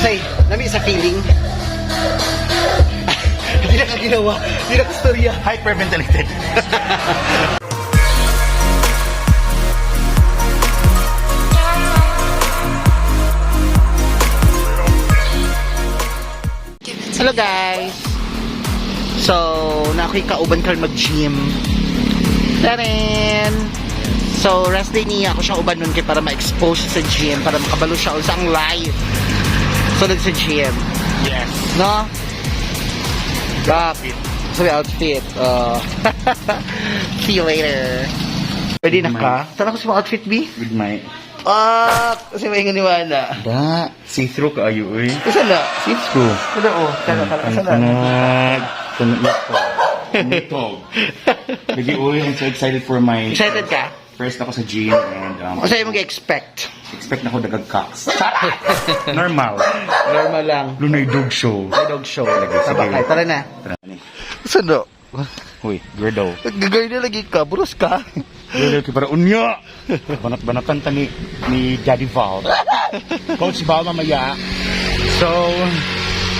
Kasi, nami sa feeling. Hindi na ka ginawa. Hindi na ka. Hyperventilated. Hello guys! So, na ako'y kauban karon mag-gym. Taren! So, rest day niya ako siya uban nun kay para ma-expose siya sa gym, para makabalo siya sa ang life. So, sa gym. Yes. No? Rock. So, outfit. See you later. Ready na ka? Tara ko sa mga outfit, B? With my... Ah! Kasi may nganiwala. Da. See-through ka ayo eh. Isa na. See-through. Ano, oh. Tara, tara. Isa na. Nitog. Lagi uy, I'm so excited for my... Excited ka? First ako sa gym and Ano sa'yo mag-expect? Expect na ako dagag cocks. Normal. Normal lang. Lunay dog show. May dog show. Lagi, sige. Taba tara na. Tara. Sano? Uy, girl. Gagawin na lagi ka. Buros ka. Girl, kay para unya. Banat-banatan ta ni Daddy Val. Coach Val mamaya. So,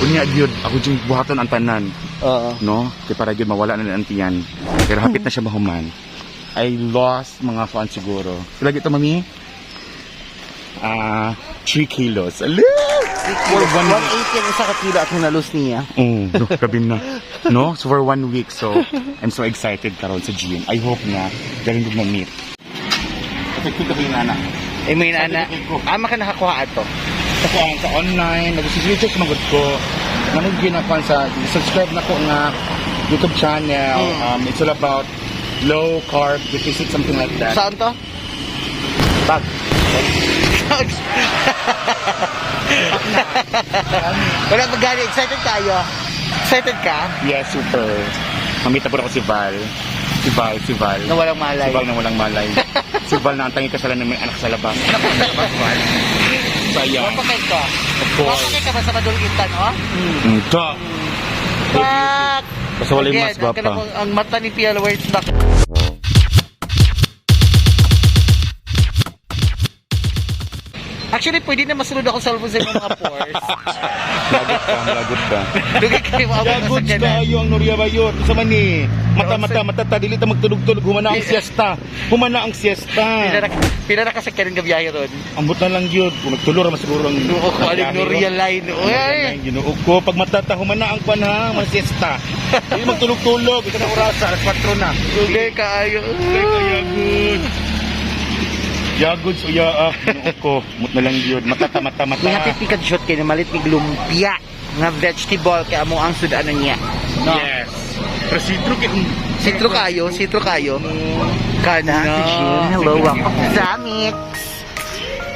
unya gyud ako jud buhaton ang tanan. Oo. No? Kay para gyud mawala na ang tiyan. Pero hapit na siya mahuman. I lost mga kuan siguro. Lagi ito, mami? Ah, 3 kilos. Ala! For one week. 180 ang isa ka kilo at nalus niya. Oh, no, gabi na. No? So for one week. So, I'm so excited karon sa gym. I hope na galing ko ma-meet. Effective ka yung anak. Eh, may nana. Ama ka nakakuha ato. Sa kuan sa online, nag-research magud ko. Namog ginakuan sa subscribe na ko nga YouTube channel. It's all about low carb deficit, something like that. Saan to? Bag. Wala magani. Excited tayo. Excited ka? Yeah, super. Mamita po ako si Val. Si Val, si Val. Na walang malay. Si Val na walang malay. Si Val na ang tanging kasalanan ng may anak sa labas. Anak sa labas, Val. Sayang. Mapakay ka. Of course. Mapakay ka ba sa madulgitan, oh? Ta. Fuck! Basta walay Again, mas gwapa. ang mata ni Pia words back. Actually, pwede na masunod ako sa sa imong mga pores. Lagot ka, lagot ka. Dugay kayo maabot na sa Lagot ganan. kayo ang Nuria Bayor. Sa man ni. Mata, mata, mata, ta. Dili ta magtulog-tulog. Humana ang siesta. Humana ang siesta. Pila na kasi kanin gabiyahe ron. Ambot na lang yun. Kung nagtulor, masiguro ang... Ginoo ko, aling Nuria line. Uy! Ginoo ko. Pag matata, humana ang kwan ha. Mga siesta. Dili magtulog-tulog. Ito na orasa. Alas 4 na. Dugay kaayo. Yagod. Yagod so ya ah. Ginoo ko. Mut na lang yun. Matata, mata, mata. Nihapit ni ka-shot kayo na malit ni lumpia nga vegetable kay amo ang sudanon niya. No. Yes. Pero sitro kay Sitro kayo, sitro kayo. Kana. No. Hello, welcome to Zamix.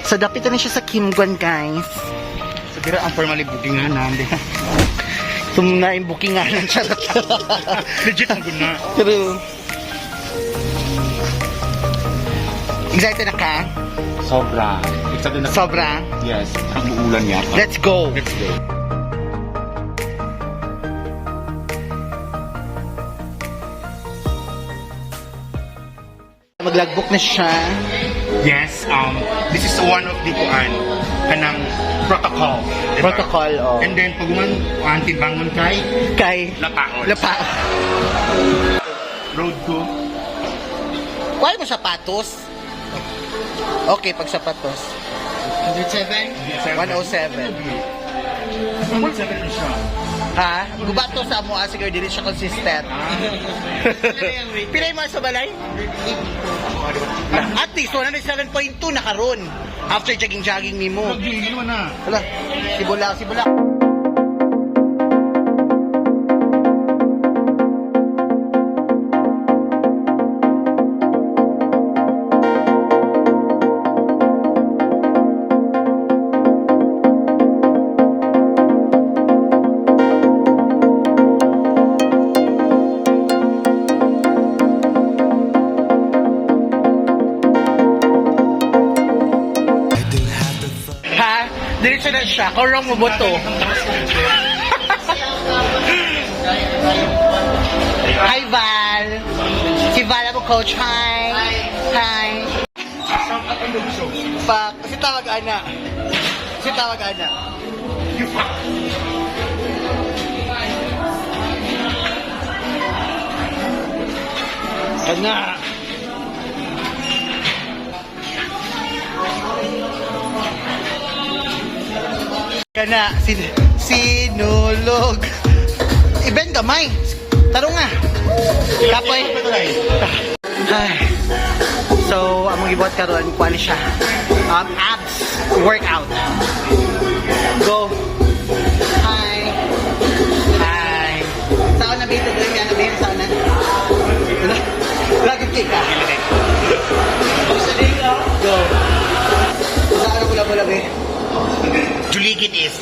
So, dapat na siya sa Kimguan, guys. So, dira ang formally booking nga na. Tum na yung bookinganan siya. Legit ang guna. True. Excited na ka? Sobra. Excited na. Sobra? Yes. Ang uulan yata. Let's go! Let's go. Maglagbook na siya. Yes, this is one of the kuan kanang protocol. Diba? Protocol, oh. And then pag man kuan tibangon kay Kay Lapaon. Lapa. Road to. Why mo sapatos? Okay, pag sapatos. 107? 107. 107 na siya. Ha? Guba to sa amo ah, siguro dili siya consistent. Pilay mo sa balay? At least 107.2 na karon. After jogging-jogging nimo. Pag naman na. Hala, sibula, sibula. Ha? Diretso na siya. Korong mo boto. Hi, Val. Si Val ako, coach. Hi. Hi. Pak, kasi tawag ana. Kasi tawag ana. You fuck. Kana. Kana sinulog. I-bend gamay. Tarong nga. Kapoy. Ay. So, among gibuhat karon kuan ni siya. Abs workout. Go. Hi. Hi. Saan na bito? Dali na bito saan na? Lagi ka. Go. Saan na bola-bola be? Juligid is.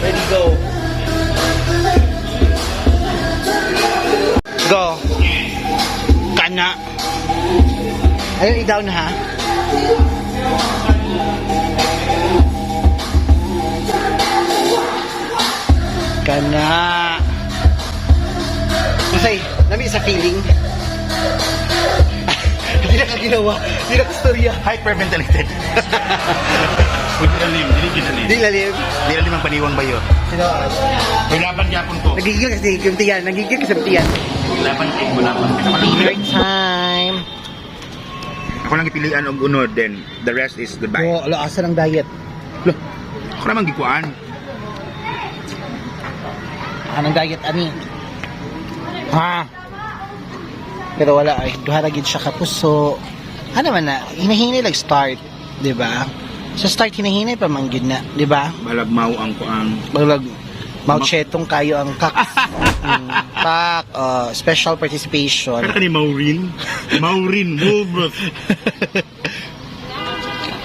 Ready, go. Go. Kana. Ayun, i-down ha. Kana. Masay, nami sa feeling. Hindi na ka ginawa. Hindi na kastorya. Hyperventilated. Pwede lalim, dili gyud lalim. Hindi lalim. Di lalim ang paniwang bayo. Sino? May laban gyapon ko. Nagigil kasi yung tiyan. Nagigil kasi yung tiyan. Laban kay mo laban. Dinner time. Ako lang gipilian og unod, then the rest is goodbye. Oh, ala, asa ng diet? Loh, ako naman gikuan. Anong diet ani? Ha? Pero wala ay duha ra gid siya kapuso. Ano man na, hinahinay like start, di ba? Sa start hinahinay pa man gid na, di ba? Balag mau ang kuan. Balag mauchetong kayo ang kak. Pak, special participation. Kani Maureen. Maureen Woolworth.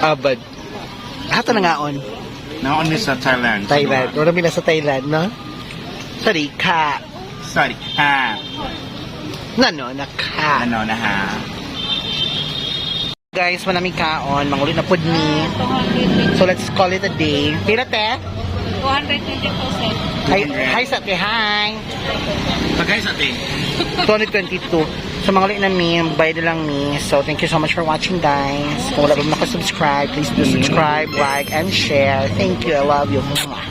Abad. Hato na ngaon, Naon ni sa Thailand. Thailand. Wala mi sa Thailand, no? Sorry, ka. Sorry. Ha. Nano, na ka. Ano na ha? Guys, manaming kaon, manguli na pud ni. So let's call it a day. Pila te? 222 sir. Hi, hi sa te, hi. Pagay sa atin. 2022. So mga ulit na mi, bye na lang mi. So thank you so much for watching, guys. Kung wala pa nakasubscribe, please do subscribe, like, and share. Thank you. I love you. Mwah.